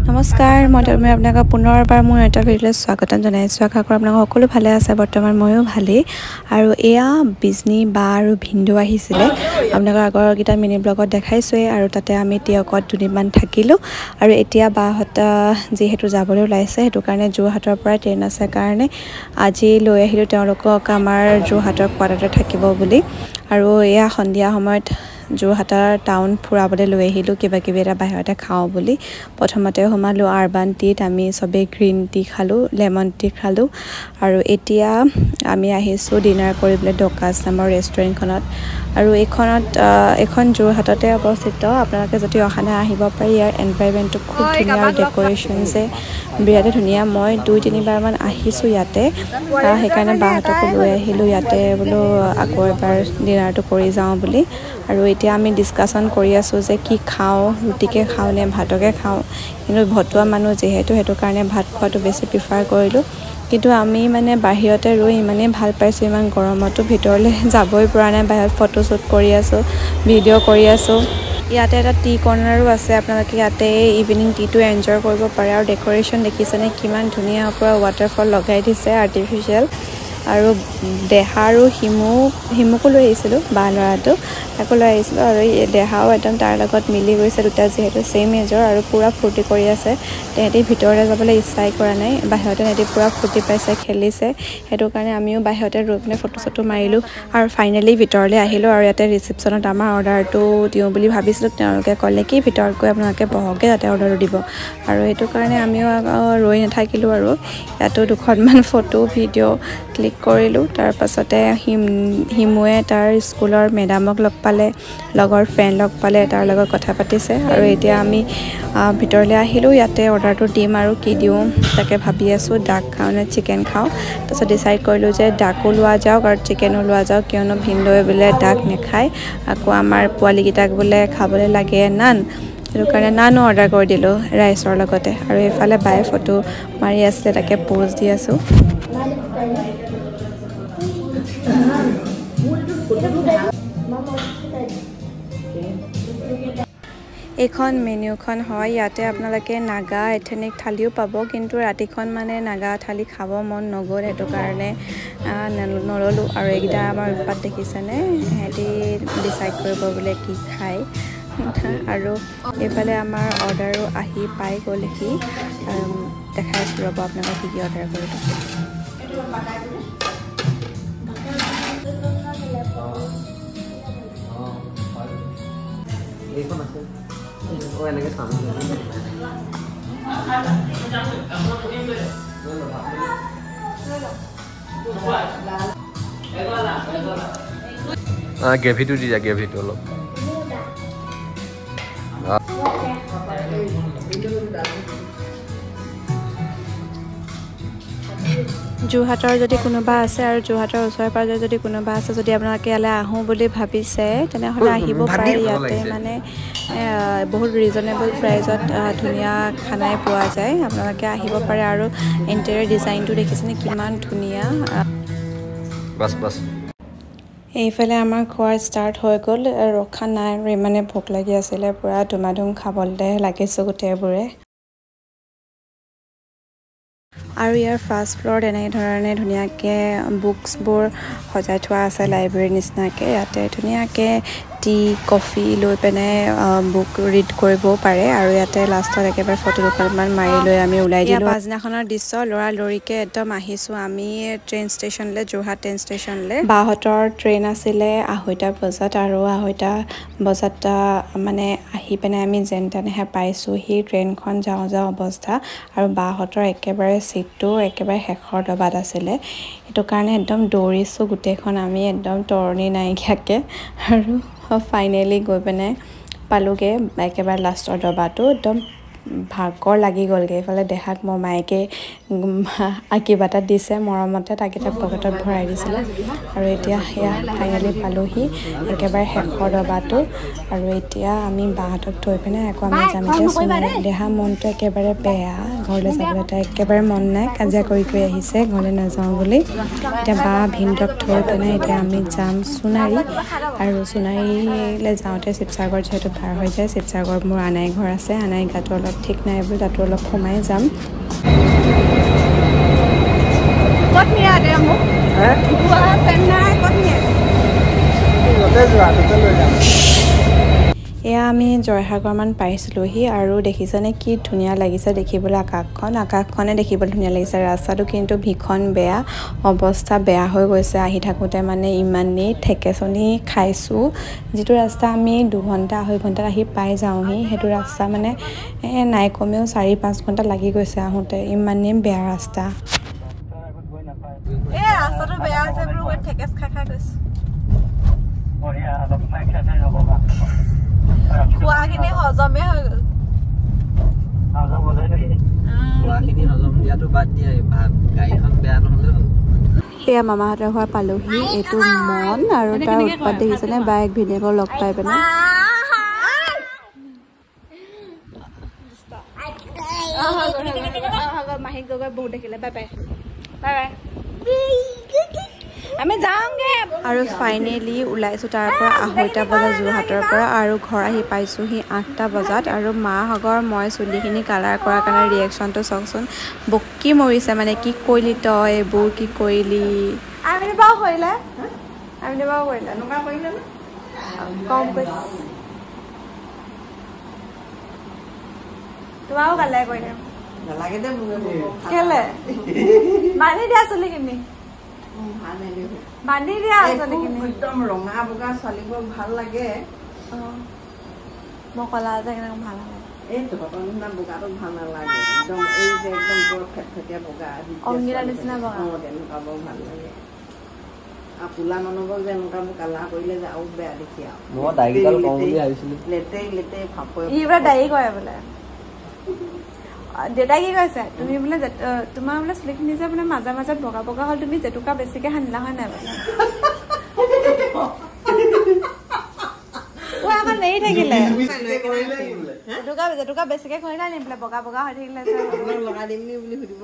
নমস্কাৰ, মই তন্ময় আপোনালোকক পুনৰবাৰ মোৰ এটা ভিডিঅ'লৈ স্বাগতম জনাইছোঁ। আশা কৰোঁ আপোনালোক সকলো ভালে আছে। বৰ্তমান ময়ো ভালেই। আৰু এয়া বিজনী বা আৰু ভিনদেউ আহিছিলে, আপোনালোকৰ আগৰকেইটা মিনি ব্লগত দেখাইছোঁৱেই। আৰু তাতে আমি তিয়কত দুদিনমান থাকিলোঁ। আৰু এতিয়া বাহঁত যিহেতু যাবলৈ ওলাইছে, সেইটো কাৰণে যোৰহাটৰ পৰা ট্ৰেইন আছে কাৰণে আজি লৈ আহিলোঁ তেওঁলোকক আমাৰ যোৰহাটৰ কোৱাৰ্টাৰতে থাকিব বুলি। আৰু এয়া সন্ধিয়া সময়ত যোৰহাটৰ টাউন ফুৰাবলৈ লৈ আহিলোঁ, কিবা কিবি এটা বাহিৰতে খাওঁ বুলি। প্ৰথমতে সোমালোঁ আৰবান টিত, আমি চবেই গ্ৰীণ টি খালোঁ, লেমন টি খালোঁ। আৰু এতিয়া আমি আহিছোঁ ডিনাৰ কৰিবলৈ ডকাছ নামৰ ৰেষ্টুৰেণ্টখনত। আৰু এইখন যোৰহাটতে অৱস্থিত। আপোনালোকে যদি অহা নাই আহিব পাৰে। ইয়াৰ এনভাইৰমেণ্টটো খুব ধুনীয়া আৰু ডেক'ৰেশ্যন যে বিৰাটেই ধুনীয়া। মই 2-3 বাৰমান আহিছোঁ ইয়াতে, সেইকাৰণে বাহঁতকো লৈ আহিলোঁ ইয়াতে, বোলো আকৌ এবাৰ ডিনাৰটো কৰি যাওঁ বুলি। আৰু এতিয়া আমি ডিছকাশ্যন কৰি আছোঁ যে কি খাওঁ, ৰুটিকে খাওঁ নে ভাতকে খাওঁ। কিন্তু ভতুৱা মানুহ যিহেতু, সেইটো কাৰণে ভাত খোৱাটো বেছি প্ৰিফাৰ কৰিলোঁ। কিন্তু আমি মানে বাহিৰতে ৰৈ ইমানেই ভাল পাইছোঁ, ইমান গৰমতো ভিতৰলৈ যাবই পৰা নাই। বাহিৰত ফটোশ্বুট কৰি আছোঁ, ভিডিঅ' কৰি আছোঁ। ইয়াতে এটা টি কৰ্ণাৰো আছে, আপোনালোকে ইয়াতে ইভিনিং টিটো এনজয় কৰিব পাৰে। আৰু ডেক'ৰেশ্যন দেখিছেনে কিমান ধুনীয়া, পূৰা ৱাটাৰফল লগাই দিছে আৰ্টিফিচিয়েল। আৰু দেহা আৰু হিমু, হিমুকো লৈ আহিছিলোঁ, বা ল'ৰাটো, তাকো লৈ আহিছিলোঁ। আৰু এই দেহাও একদম তাৰ লগত মিলি গৈছে, দুটা যিহেতু ছেইম এজৰ, আৰু পূৰা ফূৰ্তি কৰি আছে। তেহেঁতি ভিতৰলৈ যাবলৈ ইচ্ছাই কৰা নাই, বাহিৰতে সিহঁতি পূৰা ফূৰ্তি পাইছে, খেলিছে। সেইটো কাৰণে আমিও বাহিৰতে ৰৈ পিনে ফটো চটো মাৰিলোঁ আৰু ফাইনেলি ভিতৰলৈ আহিলোঁ। আৰু ইয়াতে ৰিচিপশ্যনত আমাৰ অৰ্ডাৰটো দিওঁ বুলি ভাবিছিলোঁ। তেওঁলোকে ক'লে কি ভিতৰত গৈ আপোনালোকে বহকগৈ, তাতে অৰ্ডাৰটো দিব। আৰু সেইটো কাৰণে আমিও ৰৈ নাথাকিলোঁ আৰু ইয়াতো দুখনমান ফটো ভিডিঅ' ক্লিক কৰিলোঁ। তাৰপাছতে হিমুৱে তাৰ স্কুলৰ মেডামক লগ পালে, লগৰ ফ্ৰেণ্ড লগ পালে, তাৰ লগত কথা পাতিছে। আৰু এতিয়া আমি ভিতৰলৈ আহিলোঁ। ইয়াতে অৰ্ডাৰটো দিম আৰু কি দিওঁ তাকে ভাবি আছোঁ, ডাক খাওঁ নে চিকেন খাওঁ। তাৰপিছত ডিচাইড কৰিলোঁ যে ডাকো লোৱা যাওক আৰু চিকেনো লোৱা যাওক, কিয়নো ভিনদেউৱে বোলে ডাক নাখায়, আকৌ আমাৰ পোৱালিকেইটাক বোলে খাবলৈ লাগে নান। সেইটো কাৰণে নানো অৰ্ডাৰ কৰি দিলোঁ ৰাইচৰ লগতে। আৰু এইফালে বায়ে ফটো মাৰি আছিলে, তাকে প'জ দি আছোঁ। এইখন মেনিউখন হয়। ইয়াতে আপোনালোকে নাগা এথেনিক থালিও পাব, কিন্তু ৰাতিখন মানে নাগা থালি খাব মন নগ'ল, সেইটো কাৰণে নল'লোঁ। আৰু এইকেইটা আমাৰ উৎপাত দেখিছেনে, সিহঁতি ডিচাইড কৰিব বোলে কি খায়। আৰু এইফালে আমাৰ অৰ্ডাৰো আহি পাই গ'লহি। দেখাই আছোঁ ৰ'ব আপোনালোকক কি কি অৰ্ডাৰ কৰিলোঁ। এইখন আছে। অ, এনেকে চামুচ। গ্ৰেভিটো দি দিয়া, গ্ৰেভিটো অলপ। যোৰহাটৰ যদি কোনোবা আছে আৰু যোৰহাটৰ ওচৰে পাঁজৰে যদি কোনোবা আছে, যদি আপোনালোকে ইয়ালৈ আহোঁ বুলি ভাবিছে, তেনেহ'লে আহিব পাৰে। ইয়াতে মানে বহুত ৰিজনেবল প্ৰাইজত ধুনীয়া খানাই পোৱা যায়। আপোনালোকে আহিব পাৰে। আৰু ইণ্টেৰিয়ৰ ডিজাইনটো দেখিছেনে কিমান ধুনীয়া। Bus bus. এইফালে আমাৰ খোৱা ষ্টাৰ্ট হৈ গ'ল। ৰখা নাই আৰু, ইমানে ভোক লাগি আছিলে, পূৰা ধুমাধুম খাবলৈ লাগিছোঁ গোটেইবোৰে। আৰু ইয়াৰ ফাৰ্ষ্ট ফ্ল'ৰত এনেধৰণে ধুনীয়াকৈ বুকছবোৰ সজাই থোৱা আছে লাইব্ৰেৰীৰ নিচিনাকৈ। ইয়াতে ধুনীয়াকৈ টি কফি লৈ পিনে বুক ৰিড কৰিবও পাৰে। আৰু ইয়াতে লাষ্টত একেবাৰে ফটো দুখনমান মাৰি লৈ আমি ওলাই দিলোঁ। পাছদিনাখনৰ দৃশ্য, লৰালৰিকৈ একদম আহিছোঁ আমি ট্ৰেইন ষ্টেচনলৈ, যোৰহাট ট্ৰেইন ষ্টেচনলৈ। বাহঁতৰ ট্ৰেইন আছিলে 2:30 বজাত আৰু 2:30 বজাত মানে আহি পিনে আমি যেন তেনেহে পাইছোঁহি। ট্ৰেইনখন যাওঁ যাওঁ অৱস্থা আৰু বাহঁতৰ একেবাৰে ছিটটো একেবাৰে শেষৰ দবাত আছিলে। সেইটো কাৰণে একদম দৌৰিছোঁ গোটেইখন আমি, একদম তৰণি নাইকিয়াকৈ। আৰু ফাইনেলি গৈ পিনে পালোগৈ একেবাৰে লাষ্টৰ দবাটো একদম। ভাগৰ লাগি গ'লগৈ। এইফালে দেহাক মমায়েকে কিবা এটা দিছে মৰমতে, তাকে তাক পকেটত ভৰাই দিছিলে। আৰু এতিয়া সেয়া ফাইনেলি পালোহি একেবাৰে শেষৰ ডবাটো। আৰু এতিয়া আমি বাহঁতক থৈ পিনে আকৌ আমি যাম এতিয়া সোণাৰী। দেহা মনটো একেবাৰে বেয়া, ঘৰলৈ যাবলৈ তাই একেবাৰে মন নাই, কাজিয়া কৰি কৰি আহিছে ঘৰলৈ নাযাওঁ বুলি। এতিয়া বা ভিনদেউক থৈ পিনে এতিয়া আমি যাম সোণাৰী। আৰু সোণাৰীলৈ যাওঁতে শিৱসাগৰ যিহেতু পাৰ হৈ যায়, শিৱসাগৰ মোৰ আনাই ঘৰ আছে, আনাই গাটো অলপ ঠিক নাই বুলি তাতো অলপ সোমাই যাম। এয়া আমি জয়সাগৰমান পাইছিলোঁহি আৰু দেখিছেনে কি ধুনীয়া লাগিছে দেখিবলৈ আকাশখন, আকাশখনে দেখিবলৈ ধুনীয়া লাগিছে। ৰাস্তাটো কিন্তু ভীষণ বেয়া, অৱস্থা বেয়া হৈ গৈছে। আহি থাকোঁতে মানে ইমানেই ঠেকেচনি খাইছোঁ, যিটো ৰাস্তা আমি 2 ঘণ্টা 2.5 ঘণ্টাত আহি পাই যাওঁহি, সেইটো ৰাস্তা মানে নাই কমেও 4-5 ঘণ্টা লাগি গৈছে আহোঁতে, ইমানেই বেয়া ৰাস্তা। এই ৰাস্তাটো বেয়া হৈছে বোলো, ঠেকেচ খাই খাই গৈছো। খোৱাখিনি হজমে হৈ গ'ল। খোৱাখিনি হজম দিয়াটো বাদ দিয়া, ভাত গাড়ীখন বেয়া নহ'লে হ'ল। এয়া মামাহঁতৰ ঘৰ পালোহি। এইটো মন আৰু তাৰ উৎপাত দেখিছেনে, বায়েক ভিনীয়েকক লগ পাই পিনে। মাহীক গৈ বহুত দেখিলে। বাই বাই বাই বাই, আমি যাওঁগে। আৰু ফাইনেলি ওলাইছোঁ তাৰ পৰা 2:30 বজাত যোৰহাটৰ পৰা, আৰু ঘৰ আহি পাইছোঁহি 8টা বজাত। আৰু মাহঁতৰ মই চুলিখিনি কালাৰ কৰাৰ কাৰণে ৰিয়েকশ্যনটো চাওকচোন, বকি মৰিছে মানে, কি কৰিলি তই এইবোৰ, কি কৰিলি। আমি বাৰু কৰিলে, আমি বাৰু কৰিলে, কম কৈছে। তোমাৰো কালাৰ কৰিলে কেলে? বান্ধি দিয়া চুলিখিনি, বান্ধি দিয়া চুলিখিনি। একদম ৰঙা বগা ছোৱালীবোৰক ভাল লাগে। মই কলা যে কেনেকুৱা ভাল নালাগে। এই তহঁতৰ নিচিনা বগাটো ভাল নালাগে। একদম এই যে একদম বৰ ফেটফেটীয়া বগা, অংগীতা নিচিনা বগা। অঁ, তেনেকুৱাবোৰ ভাল লাগে। আৰু ক'লা মানুহবোৰ যে এনেকুৱাবোৰ কালাৰ কৰিলে যে আৰু বেয়া দেখি। আৰু মই দাড়িকেইডাল কওঁ বুলি ভাবিছিলো। লেতেৰি লেতেৰি ফাপৰে। ই বোলে দাড়ি কৰে বোলে। দেউতাই কি কৈছে, তুমি বোলে তোমাৰ বোলে চুলিখিনি যে বোলে মাজে মাজে বগা বগা হ'ল, তুমি জেতুকা বেছিকে সানিলা হয় নাই বোলে? আকৌ নেৰি থাকিলে জেতুকা, জেতুকা বেছিকে ঘঁহিলা নি বোলে, বগা বগা হৈ থাকিলে। লগাই দিম নি বুলি সুধিব।